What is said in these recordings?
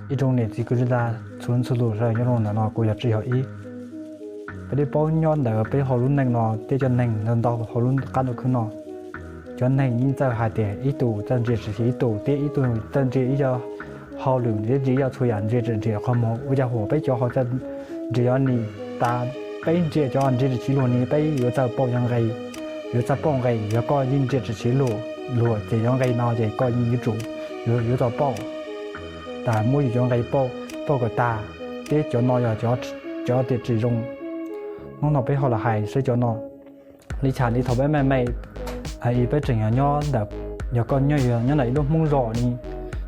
Ib tsoom niam txiv kwv tij txhua leej txhua tus sawv daws nyob rau ntawm no, kuv yog Tsim Yog Ib. Peb twb paub nyob ntawm peb hauv lub neej no thiab cov neeg ntau ntau hauv lub qab ntuj khwb no, cov neeg yeej txawj hais tias ib tug txawj ntsia tsis txhis ib tug thiab ib tug txawj ntsia ib co hauj lwm thiab ntsia ib co txhua yam ntsia tsis txhis qhov muag. Ua cas huam peb cov ho txawj ntsia cov ni tas, peb ntsia cov ntsia tsis txhis luag ni peb yuav txawj pauj cov nqe, yuav txawj pauj nqe. Yog koj yeej ntsia tsis txhis luag, luag ces cov nqe no ces koj yeej yuav tsum yuav tau pauj. Tas muab yus cov nqe pauj pauj kom tas, thiab cov no yog cov tias tsis zoo. Hnub no peb ho los hais seb cov no li cas li thaum peb me me, peb tseem yog nyob ntawm, yog koj nyob yog nyob ntawm ib lub Hmoob zos ni,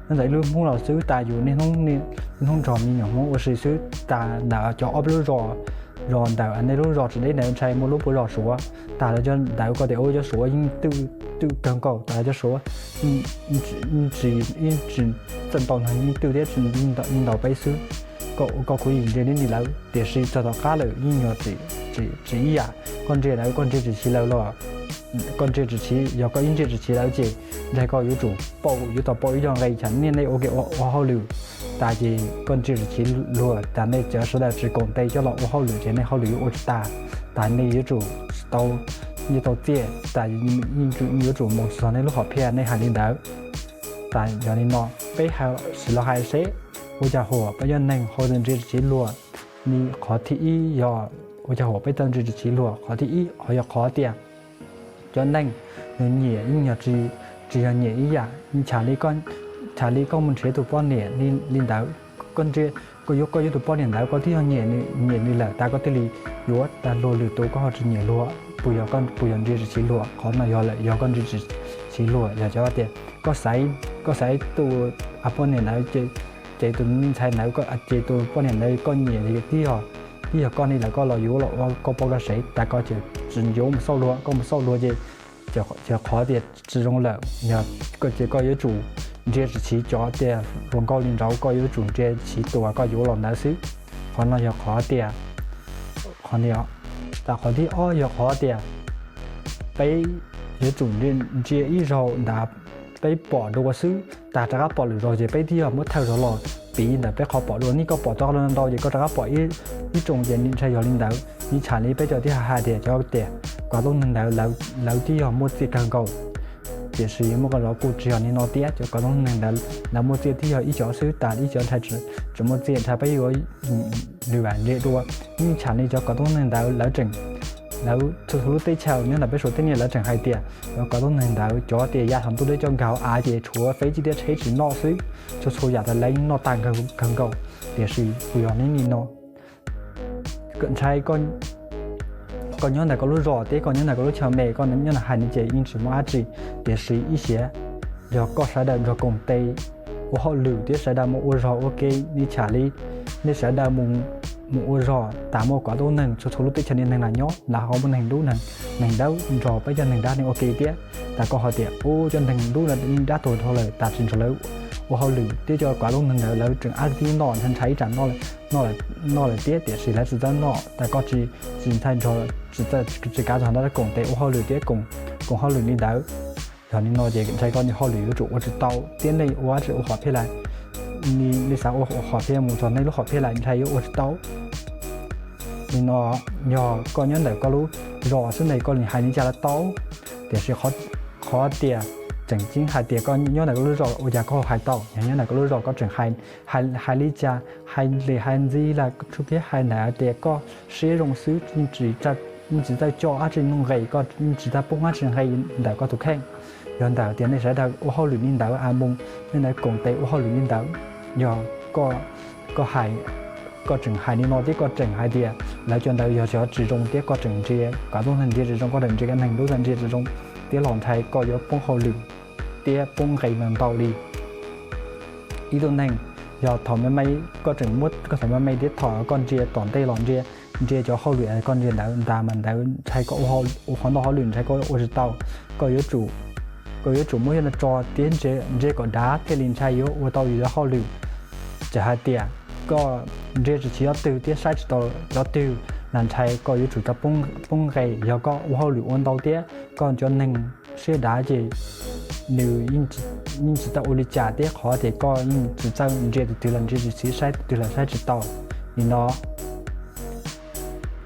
nyob ntawm ib lub Hmoob los xwb tas yus niaj hnub niaj hnub nrog me nyuam Hmoob ua si xwb tas ntawm cov ob peb lub zos, zos ntawm nej lub zos tsis deb ntawd ntshai muaj lub puas zos Suav tas lawv cov ntawd koj tias ua cov Suav yeej twj kawg nkaus tas lawv cov Suav tsis, tsis txawj ntau neeg yeej twj thiab tsis ntau peb xwb. Koj ua koj khuv yim ntsia neb li lawv tiam sis txog tom qab lawm yeej nyuag tsis ib yam. Koj ntsia lawv koj ntsia tsis txhis lawv los, koj ntsia tsis txhis, yog koj ib ntsia tsis txhis lawv ces ntshai koj yuav tsum pauj yuav tau pauj ib co nqe tsam niaj nej ua ke ua hauj lwm tas ces koj ntsia tsis txhis luag tas nej cov sawv daws tsis koom tes coj los ua hauj lwm ces nej hauj lwm yuav ua tsis tas, tas nej yuav tsum tsis tau, yuav tau txiaj tas yuav tsum mus txog nej lub hom phiaj nej hais li ntawd. Tas yog li no peb sim los hais seb ua cas huam peb cov neeg ho txawj ntsia tsis txhis luag. Ni qhov thib ib yog ua cas huam peb txawj ntsia tsis txhis luag, qhov thib ib ho yog qhov tias cov neeg nws nyiam yeej yog tsis yog nyiam ib yam. Txham li koj mus nrhiav tus poj niam li ntawd, koj ntsia, koj yuav koj yuav tus poj niam ntawd koj twb yog nyiam nws lawm tas koj thiaj li yuav tas luag lwm tus koj ho tsis nyiam luag, puas yog koj puas yog ntsia tsis txhis luag? Qhov no yog lawm yog koj ntsia tsis txhis luag. Yog cov tias koj xaiv, koj xaiv tus poj niam ntawd ces tus me ntxhais ntawd ces tus poj niam ntawd koj nyiam li twb yog, twb yog koj li lawm koj los yuav los ua koj poj koj sev tas koj ces tsis yuav mus xauj luag, koj mus xauj luag ces ces qhov tias tsis zoo lawm. Yog koj ces koj yuav tsum ntsia tsis txhis cov tias hluas nkauj li nraud, koj yuav tsum ntsia tsis txhis tus uas koj yuav los ntawd xwb. Qhov no yog qhov tias, qhov no, tas qhov thib ob yog qhov tias peb yuav tsum ntsia ib zaug ntawd peb pom dua xwb tas rov qab pom lwm zaus ces peb twb yog muab thawj zaug los piv ntawm peb qhov pom dua. Ni koj pom tau ntau ces koj rov qab pom ib tsoom ces ntshai yog li ntawd. Ni txham li peb cov twb hais tias cov tias kov tub neeg ntawd lawv twb yog muaj txiaj kawg nkaus, tiam sis muaj qee zaus kuj tsis yog li no thiab. Cov kov tub neeg ntawd lawv muaj txiaj twb yog ib cov xwb tas ib cov ntshai tsis muaj txiaj ntshai peb yuav lwm vam ntsia dua. Ni txham li cov kov tub neeg ntawd lawv tseem, lawv txhua txhua lub teb chaws nyob ntawm peb Suav teb no lawv tseem hais tias cov kov tub neeg ntawd cov tias ya thaum ntuj deb coj nkag hauv av ces tshuav fev cij thiab tsheb tsis noj xwb. Txhua txhua yam tas lawv yeej noj tag kawg nkaus, tiam sis puas yog li no? Ntshai koj nyob ntawm koj lub zos thiab koj nyob ntawm koj lub chaw me, koj nyob ntawm hais li ces yeej tsis muaj dab tsi, tiam sis ib siav yog koj sawv daws nrog koom tes ua hauj lwm thiab sawv daws mus ua zog ua ke, ni txham li nej sawv daws mus ua zog tas muaj kov tub neeg txhua txhua lub teb chaws niaj neeg los nyob lawv ho muaj neeg dub neeg dawb nrog peb cov neeg dab neeg ua ke thiab. Tas koj ho tias ub cov neeg dub no yeej dab tuag dhau lawm tas tsis nrog lawv ua hauj lwm thiab cov kov tub neeg ntawd lawv tseem ab li tib noj ntshai ntshai ib tsam noj lawm thiab tiam sis lawv tsis txawj noj tas koj tsis ntshai nrog, tsis kav nrog ntawd koom tes ua hauj lwm thiab koom hauj lwm li ntawd. Yog li no ces ntshai koj niaj hauj lwm yuav tsum ua tsis tau thiab nej ua dab tsi ua hom phiaj lawm, nej xav ua hom phiaj mus txog nej lub hom phiaj lawm ntshai yuav ua tsis tau. Li no yog koj nyob ntawm koj lub zos xwb ntag koj li hais li cas los tau, tiam sis qhov tias tseem ceeb hais tias koj nyob ntawm koj lub zos ua cas koj hais tau? Yog nyob ntawm koj lub zos koj tseem hais li cas, hais li hais ntxiv los tsuas kiag hais ntawm tias koj siab zoo xwb, yeej tsis txawj coj dab tsi nqe, koj yeej tsis txawj poob dab tsi nqe ntawm koj tus kheej. Yog ntawm tias nej sawv daws ua hauj lwm li ntawd a mus, nej ntawd koom tes ua hauj lwm li ntawd, yog koj hais, koj tseem hais li no thiab koj tseem hais tias lawv cov ntawd yog cov tsis zoo thiab koj tseem ntsia kov tub neeg ntsia tsis zoo, koj tseem ntsia kov neeg dub ntsia tsis zoo thiab los ntshai koj yuav poob hauj lwm thiab poob nqe ntau ntau li. Ib tug neeg yog thaum me me, koj tseem muab koj thaum me me thiab thaum koj ntsia tom ntej los ntsia, ntsia cov hauj lwm koj ntsia ntawd ntag mas ntawd ntshai koj ua qhov ntau hauj lwm ntshai koj ua tsis tau. Koj yuav tsum, koj yuav tsum muab yoj no tso thiab ntsia kom dav thiaj li ntshai yuav ua tau yus cov hauj lwm. Txawm hais tias koj ntsia tsis txhis cov twg thiab saib tsis taus cov twg los ntshai koj yuav tsum tau poob nqe. Yog koj ua hauj lwm ua ntau thiab koj cov neeg siab dav ces nws yeej yeej tsis tau ua li cas thiab, qhov tias koj yeej tsis txawj ntsia tus twg los ntsia tsis tau, saib tus twg los saib tsis tau li no.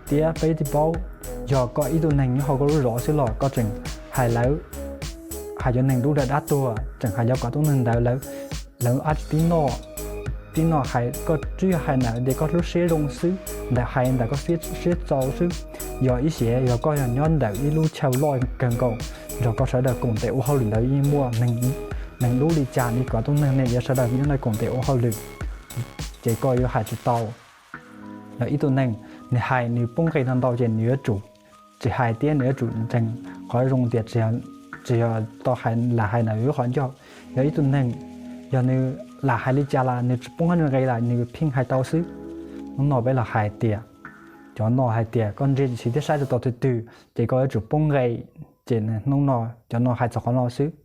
Thiab peb thiaj paub, yog koj ib tug neeg nyob hauv koj lub zos xwb los koj tseem hais lawv, hais cov neeg dub dawb dab tuag, tseem hais cov kom tub neeg ntawd lawv, lawv ab tsi tib noj, tib noj hais koj twb yog hais ntawm tias koj lub siab zoo xwb, ntawm hais ntawm koj siab txaus xwb. Yog ib siav yog koj yog nyob ntawm ib lub chaw loj kawg nkaus, nrog koj sawv daws koom tes ua hauj lwm ntawd yeej muaj neeg dub li cas li kom tub neeg nej yuav sawv daws nyob ntawd koom tes ua hauj lwm, ces koj yuav hais tsis tau. Yog ib tug neeg nws hais nws poob nqe ntau ntau ces nws yuav tsum tsis hais thiab nws yuav tsum ntseeg qhov zoo tias tsis yog tau hais lam hais ntawm yus lub qhov ncauj. Yog ib tug neeg, yog nws lam hais li cas los nws tsis poob nqe los nws pheej hais tau xwb. Hnub no peb los hais tias, cov no hais tias koj ntsia tsis tau thiab saib tsis tau tus twg ces koj yuav tsum poob nqe. Ces hnub no cov no hais txog qhov no xwb.